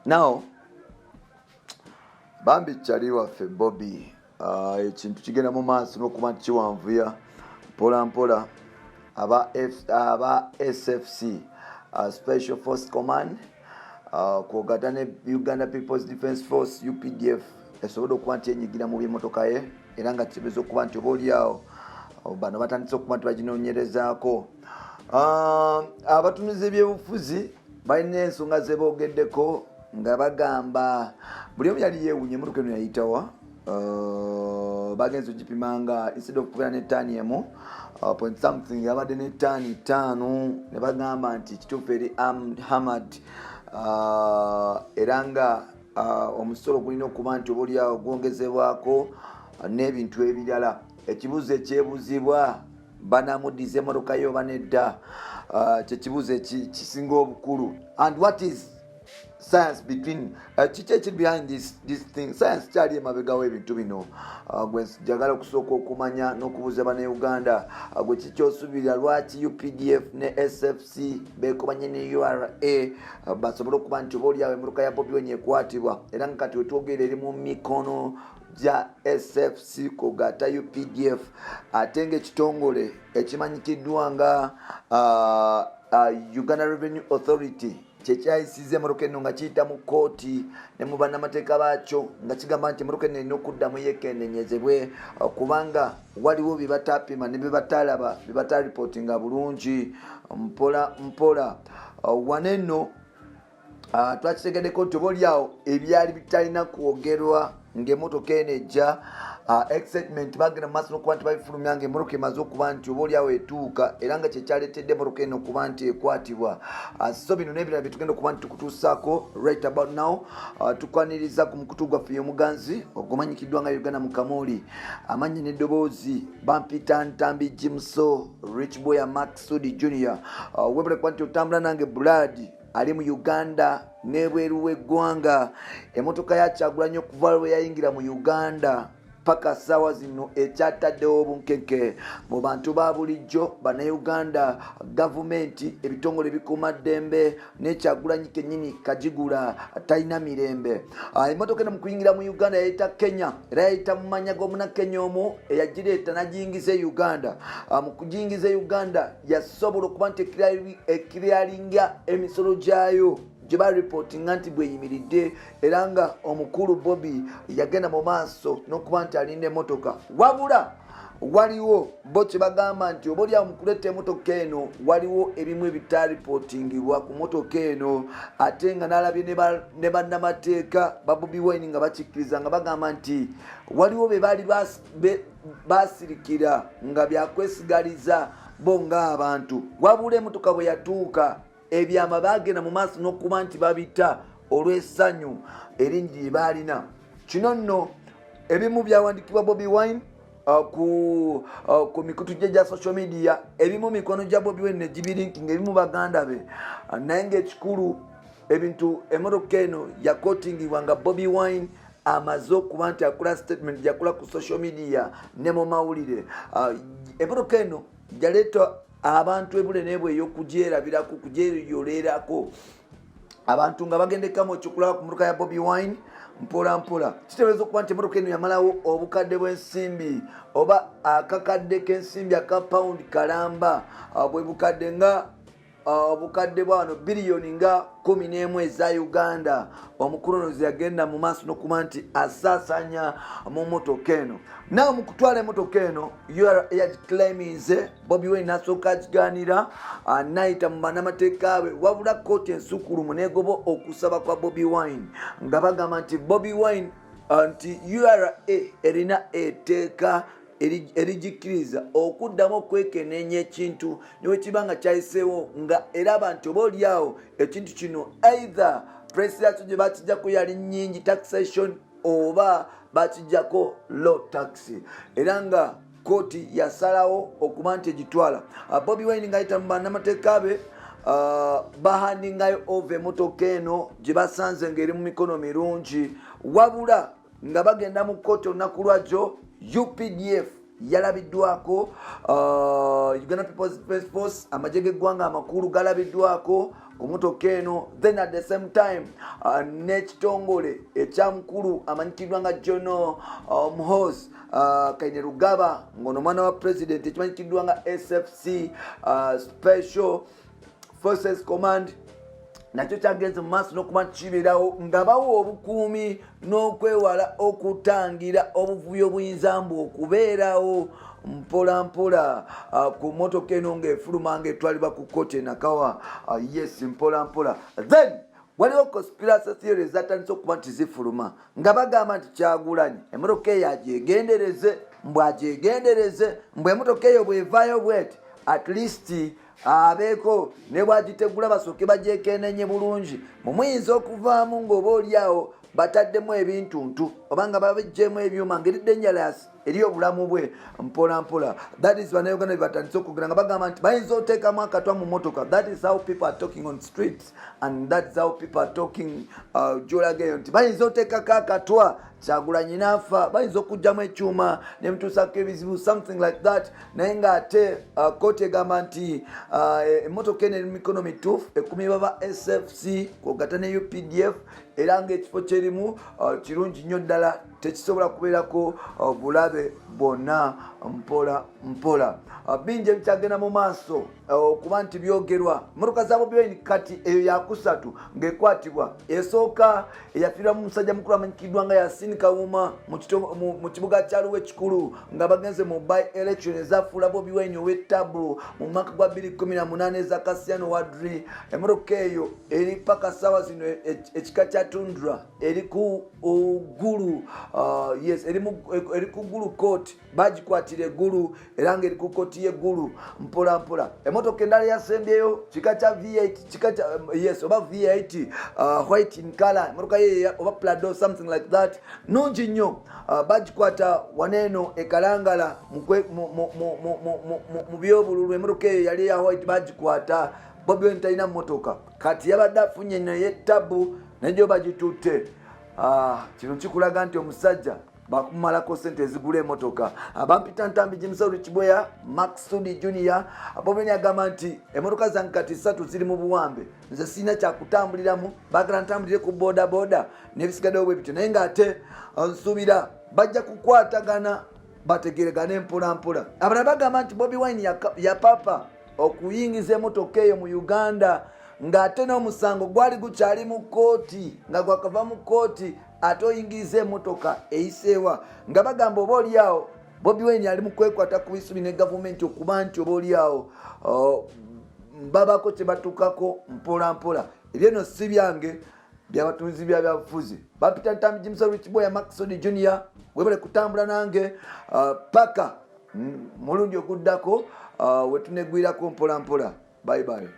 Now bambi kyali waffe Bobi, ekintu kigenda mu maaso n'okuba nti kiwanvuya mpola mpola. Aba SFC, Special Force Command, kwogata ne Uganda People's Defence Force, UPDF, esobodde okuba nti enyigira mu by'emmotoka ye, era nga kitegeeza okuba nti oba oliawo bano batandise okuba nti baginoonyerezaako. Abatunuzi ebyobufuzi balina ensonga zeboogeddeko nga bagamba buli omu yali yeewunya emotoka eno yayitawa. Bagenza ogipimanga, instead of kubeera ne 1 point something, yabadde ne 5 ttaano, ne bagamba nti kituufu eri hamad, era nga omusolo gulina okuba nti oba oliawo gwongezebwako n'ebintu ebirala. Ekibuuzo ekyebuuzibwa, banamuddiza emotoka yo oba nedda? Kyekibuuzo kisinga obukulu. And what is science between, kiki ekiri behind this thing? Science kyali emabegawo ebintu bino. Gwe njagala okusooka okumanya n'okubuuza Bannayuganda, gwe kiki osuubirira? Lwaki UPDF ne SFC bekobanye ne URA, basobole okuba nti oba oliawo emotoka ya Bobi Wine ekwatibwa, era nga kati wetwogera eri mu mikono gya SFC kogata UPDF, ate nga ekitongole ekimanyikiddwa nga Uganda Revenue Authority kyekyayisiza emotoka eno nga kiyita mu kooti ne mu bannamateeka baakyo, nga kigamba nti emotoka eno erina okuddamu yekendenyezebwe, kubanga waliwo bye batapima ne bye batalaba, bye bataripootinga bulungi. Mpola mpola, wano eno twakitegeddeko nti oba oliawo ebyali bitalina kwogerwa ng'emmotoka eno ejja, excitement, bagenda mu maaso n'okuba nti babifulumya ng'emmotoka emaze okuba nti oba oliawo etuuka, era nga kyekyaleetedde emmotoka eno okuba nti ekwatibwa. So bino n'ebirala byetugenda okuba nti tukutuusaako right about now. Tukwaniriza ku mukutu gwaffe y'omuganzi ogumanyikiddwa nga Uganda mu Kamoli. Amannya n'eddoboozi bampita Ntambi Jimso, Rich Boy Maxud Junior. Webale kuba nti otambula nange Buladi ali mu Uganda n'ebweru w'eggwanga. Emotoka ya Kyagulanyi okuva lwe yayingira mu Uganda paka saawa zino ekyataddewo obunkenke mu bantu ba bulijjo Bannayuganda, gavumenti, ebitongole bikuuma ddembe, n'Ekyagulanyi kennyini kagigula talina mirembe. Emotoka eno mu kuyingira mu Uganda yayita Kenya, era yayita mu manya g'omunakenya omu eyagireeta n'agiyingiza e Uganda. Mu kugiyingiza e Uganda yasobola okuba nti eclearinga emisolo gyayo gye baripootinga nti bweyimiridde, era nga omukulu Bobi yagenda mu maaso n'okuba nti alinda emotoka. Wabula waliwo bo kye bagamba nti oba oliawo mu kuleeta emotoka eno waliwo ebimu ebitaripootingibwa ku motoka eno, ate nga n'alabye ne bannamateeka ba Bobi Wine nga bakikkiriza, nga bagamba nti waliwo be baali basirikira nga byakwesigaliza bo ng'abantu. Wabula emotoka bwe yatuuka, ebyama bagenda mu maaso n'okuba nti babita olw'essanyu eringi lye baalina. Kino nno ebimu byawandikibwa Bobi Wine ku mikutu gye gya social media, ebimu mikono gya Bobi Wine negibilinkinga, ebimu baganda be. Naye ngaekikulu ebintu, emotoka eno yakotingibwa nga Bobi Wine amaze okuba nti akola statement gyakola ku social media ne mu mawulire. Emotoka eno yaleeta abantu ebule nebwe ey'okugyerabirako, kugyeyolerako, abantu nga bagendekamu ekyokulaba ku motoka ya Bobi Wine mpola mpola. Kitegeeza okuba nti emotoka eno yamalawo obukadde bw'ensimbi oba akakadde k'ensimbi aka pawundi kalamba, bwe bukadde nga obukadde bwa wano biliyoni nga 11 eza Uganda. Omukulu ono yagenda mu maaso n'okuba nti asaasanya mu motoka eno. Nawe mu kutwala emotoka eno, URA yagiclaiminze, Bobi Wine nasooka agiganira, nayita mu bannamateeka be. Wabula kooti ensukulumu negoba okusaba kwa Bobi Wine, nga bagamba nti Bobi Wine, nti URA erina etteeka erigikkiriza okuddamu okwekeneenya ekintu niwekiba nga kyayiseewo, nga eraba nti oba oliawo ekintu kino either price yakyo gye bakijjako yali nnyingi, taxation, oba bakijjako low tax, era nga kooti yasalawo okuba nti egitwala. Bobi Wine ng'ayita mu bannamateeka be, bahandingayo over emotoka eno gye basanze ng'eri mu mikono mirungi. Wabula nga bagenda mu kooti olunaku lwajjo, UPDF Yalabiddwako Uganda People's Defence Force, amagye g'eggwanga amakulu galabiddwako ku motoka eno. Then at the same time n'ekitongole ekya mukulu amanyikiddwa nga General Muhoozi Kainerugaba, ng'ono omwana wa president, ekimanyikiddwa nga SFC, Special Forces Command, nakyo kyagenze mu maaso n'okuba nti kibeerawo nga bawa obukuumi n'okwewala okutangira obuvuyo obuyinza mbu okubeerawo mpola mpola ku motoka eno ng'efuluma ng'etwalibwa ku kooti enakawa. Yes, mpola mpola. Then waliwo conspiracy theory zatandise okuba nti zifuluma nga bagamba nti Kyagulanyi emotoka eyo agyegendereze, mbw agyegendereze, mbw emotoka eyo bwevaayo bweti, at least abeeko ne bwagitegula basooke bagyekenenye bulungi, mumuyinza okuvaamu ng'oba oliawo bataddemu ebintuntu oba nga babijjemu ebyuma ngeri dangerous eri obulamu bwe mpola mpola. That is Bannayuganda byebatandise okwogera nga bagamba nti bayinza oteekamu akatwa mu motoka. That is how people are talking on streets and that is how people are talking gyolaga eyo nti bayinza oteekako akatwa, Kyagulanyi naafa, bayinza okugjamu ekyuma nemutuusako ebizibu, something like that. Naye ng'ate kooti egamba nti emmotoka eno eri mu mikono mituufu ekumibwa ba SFC kwogata ne UPDF, era ng'ekifo kyerimu kirungi nnyo ddala, tekisobola kubeerako bulabe bwonna. Mpola mpola bingi ebikyagenda mu maaso okuba nti byogerwa. Motoka za Bobi Wine kati eyo yakusatu ng'ekwatibwa. Esooka eyafiirwamu musajja mukulu amanyikiddwa nga Yasin Kawuma mu kibuga kya Luwa ekikulu nga bagenze mu by election ezafuula Bobi Wine ow'ettabu mu mwaka gwa 2018, eza Kasiano Wadri. Emotoka eyo eri paka saawa zino ekika kya Tundra, eri ku Gulu, yes, eri ku Gulu court, bagikwatira eggulu era nga eri ku kooti y'eggulu mpola mpola. Emotoka endala yasembyeyo kika kya V8, kika kya yes, oba V8, white in color, emotoka ye oba Prado, something like that, nungi nnyo. Bagikwata waneeno ekalangala mu byobululu. Emotoka eyo yali ya white, bagikwata. Bobi Wine talina motoka kati, yabadde afunye naye tabu, naye gyo bagitutte. Ah, kino kikulaga nti omusajja bakumalako sente ezigula emotoka. Bampita Ntambi Jimusaulu Kibweya Maxudi Junior. Bobi Wine agamba nti emotoka zange kati ssatu ziri mu buwambe, nze sirina kyakutambuliramu, baagala ntambulire ku boda boda n'ebisigaddewo bwe bityo. Naye ng'ate nsuubira bajja kukwatagana bategeregane mpola mpola. Abalala bagamba nti Bobi Wine yapapa okuyingiza emotoka eyo mu Uganda ng'ate n'omusango gwali gukyali mu kooti, nga gwakava mu kooti, ate oyingiza emotoka eyiseewa? Nga bagamba oba oliawo Bobi Wine ali mu kwekwata ku bisubi ne gavumenti okuba nti oba oliawo, oh, babako kye batuukako mpola mpola. Ebyeno si byange, byabatunzi bya byabufuzi. Bapita Ntambi Jimusalu Kiboya Maxon Junior. Webale kutambula nange paka mulundi oguddako wetunegwirako mpola mpola. Bye bye.